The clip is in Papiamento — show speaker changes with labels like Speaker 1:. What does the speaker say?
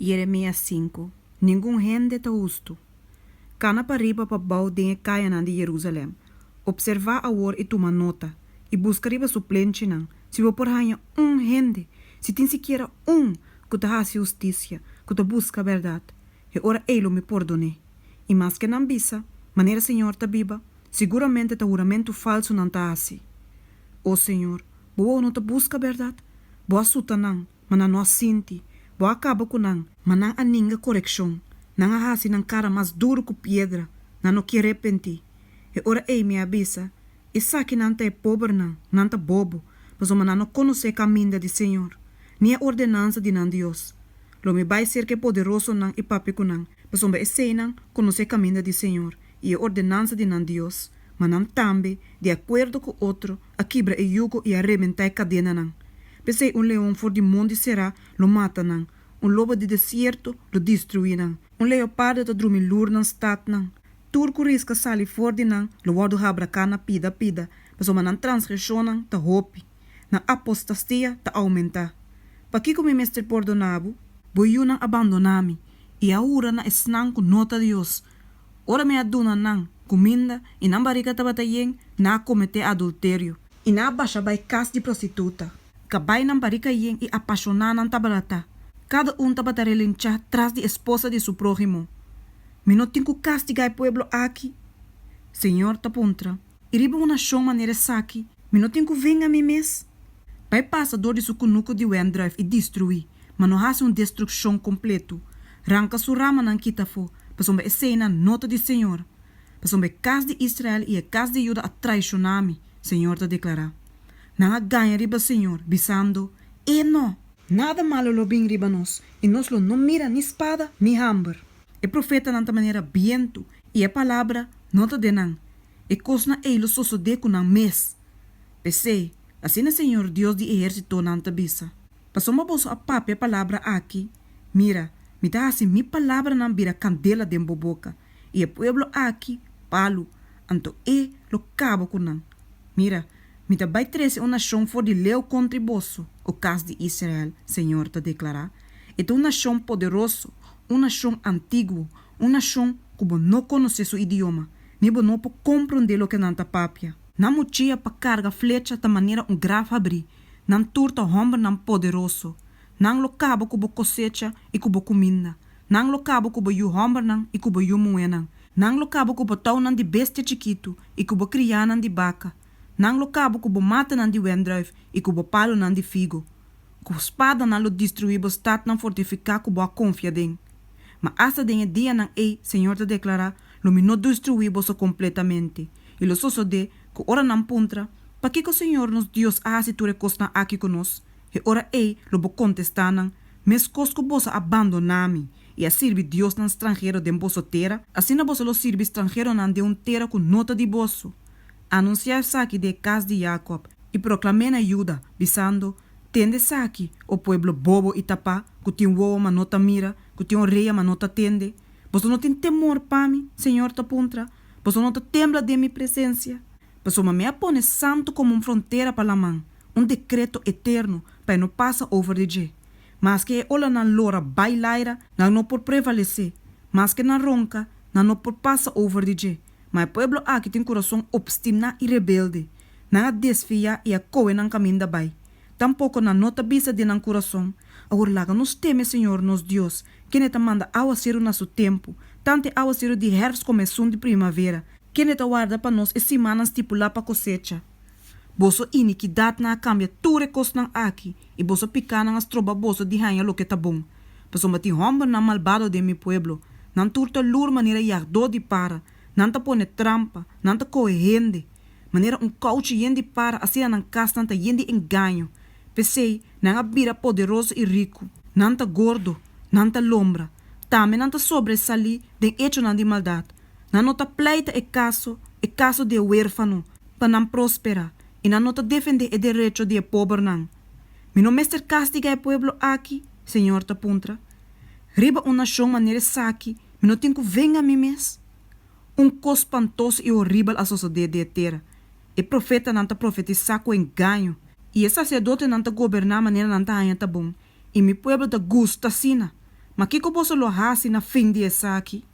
Speaker 1: Yeremías sinku, Ningun hende ta hustu. Kana pariba pabou den e kayanan di Jerusalèm, opservá awor i tuma nota, i buska riba su plenchinan, si bo por haña ún hende, si tin sikiera ún, ku ta hasi hustisia, ku ta buska bèrdat, e ora ei lo Mi pordon'é. I maske nan bisa, Manera señor ta biba, siguramente ta huramentu falsu nan ta hasi. O señor, Bo wowo no ta buska bèrdat? Bo a suta nan, ma nan no a sinti, Bo a kaba ku nan, ma nan a ninga korekshon, nan a hasi nan kara mas duru ku piedra, nan no kier repentí. E ora ei mi a bisa, Esakinan ta e pobernan, nan ta bobo, pasobra nan no konosé e kaminda di señor, ni e ordenansa di nan Dios. Lo mi bai serka e poderosonan i papia ku nan, pasobra eseinan konosé e kaminda di señor i e ordenansa di nan Dios, ma nan tambe, di akuerdo ku otro, a kibra e yugo i a rebentá e kadenanan. P'esei un leon for di mondi será lo mata nan, un lobo di desierto lo destruí nan, un leopardo ta drumi lur nan statnan. Tur ku riska sali for di nan lo wòrdu habraká na pida pida, pasobra nan transgreshonnan ta hopi, nan apostastia ta oumentá. Pakiko mi mester pordoná bo? Bo yunan a bandoná mi i a hura na esnan ku no ta Dios. Ora mi a duna nan kuminda i nan barika tabata yen, nan a kometé adulterio. I nan a basha bai kas di prostituta. Kabai nan barika yen i apashoná nan tabata. Kada un tabata relinchá tras di esposa di su próhimo. Mi no tin ku kastigá e pueblo aki? Señor ta puntra. I riba un nashon manera esaki, mi no tin ku venga mi mes? Bai pasa dor di su kunuku di wendrùif i destruí, ma no hasi un destrukshon kompletu. Ranka su ramanan kita afó, pasobra eseinan no ta di Señor. Pasobra e kas di Israel i e kas di Juda a traishoná mi, Señor ta deklará. Nan a gaña riba Señor, bisando, E no! Nada malu lo bin riba nos, i nos lo no mira ni spada ni hamber. E profetanan ta manera bientu, i e palabra no ta den nan. E kosnan ei lo sosodé ku nan mes. P'esei, asina Señor Dios di ehérsitonan ta bisa, Pasobra boso a papia e palabra aki, mira, Mi ta hasi mi palabranan bira kandela den bo boka, i e pueblo aki palu, anto e lo kaba ku nan. Mira, Mi ta bai trese un nashon for di leu kontri boso, o kas di Israel, señor ta deklará. E ta un nashon poderoso, un nashon antiguo, un nashon ku bo no konosé su idioma, ni bo no por komprondé loke nan ta papia. Nan muchia pa karga flecha ta manera un graf habrí, nan tur ta hòmbernan poderoso. Nan lo kaba ku bo kosecha i ku bo kuminda. Nan lo kaba ku bo yu hòmbernan i ku bo yu muhénan. Nan lo kaba ku bo tounan di bestia chikitu i ku bo kriánan di baka. Nan lo kaba ku bo matanan di wendrùif i ku bo palunan di figo. Ku spada nan lo destruí bo statnan fortifiká ku bo a konfia den. Ma asta den e dianan ei, señor ta deklará, lo mi no destruí boso kompletamente. I lo sosodé ku ora nan puntra, Pakiko señor nos Dios a hasi tur e kosnan aki ku nos? E ora ei lo bo kontestá nan, Meskos ku boso a bandoná mi i a sirbi diosnan stranhero den boso tera, asina boso lo sirbi stranheronan den un tera ku no ta di boso. Anunsiá esaki den e kas di Yakòb i proklam'é na Juda, bisando, Tende esaki, o pueblo bobo i tapá, ku tin wowo ma no ta mira, ku tin orea ma no ta tende. Boso no tin temor pa mi? Señor ta puntra. Boso no ta tembla den mi presensia? Pasobra mi a pone santu komo un frontera pa laman, un dekreto eterno pa e no pasa over di dje. Maske e olanan lora bai laira, nan no por prevalesé, maske nan ronka, nan no por pasa over di dje. Ma e pueblo aki tin kurason opstiná i rebelde. Nan a desviá i a kohe nan kaminda bai. Tampoko nan no ta bisa den nan kurason, Awor laga nos teme Señor nos Dios, kende ta manda awaseru na su tempu, tantu e awaseru di hèrfst komo esun di primavera, kende ta warda pa nos e simannan stipulá pa kosecha. Boso inikidatnan a kambia tur e kosnan aki, i boso pikánan a stroba boso di haña loke ta bon. Pasobra tin hòmbernan malbado den mi pueblo, nan tur ta lur manera yagdó di para, nan ta pone trampa, nan ta kohe hende. Manera un kouchi yen di para, asina nan kasnan ta yen di engaño. P'esei, nan a bira poderoso i riku. Nan ta gordo, nan ta lombra. Tambe nan ta sobresalí den echonan di maldat. Nan no ta pleita e kaso, e kaso di e wérfano, pa nan prosperá, i nan no ta defendé e derecho di e pobernan. Mi no mester kastigá e pueblo aki? Señor ta puntra. Riba un nashon manera esaki mi no tin ku venga mi mes? Un kos spantoso i horibel a sosodé den e tera. E profetanan ta profetisá ku engaño, i e saserdotenan ta goberná manera nan ta haña ta bon, i mi pueblo ta gusta asina. Ma kiko boso lo hasi na fin di esaki?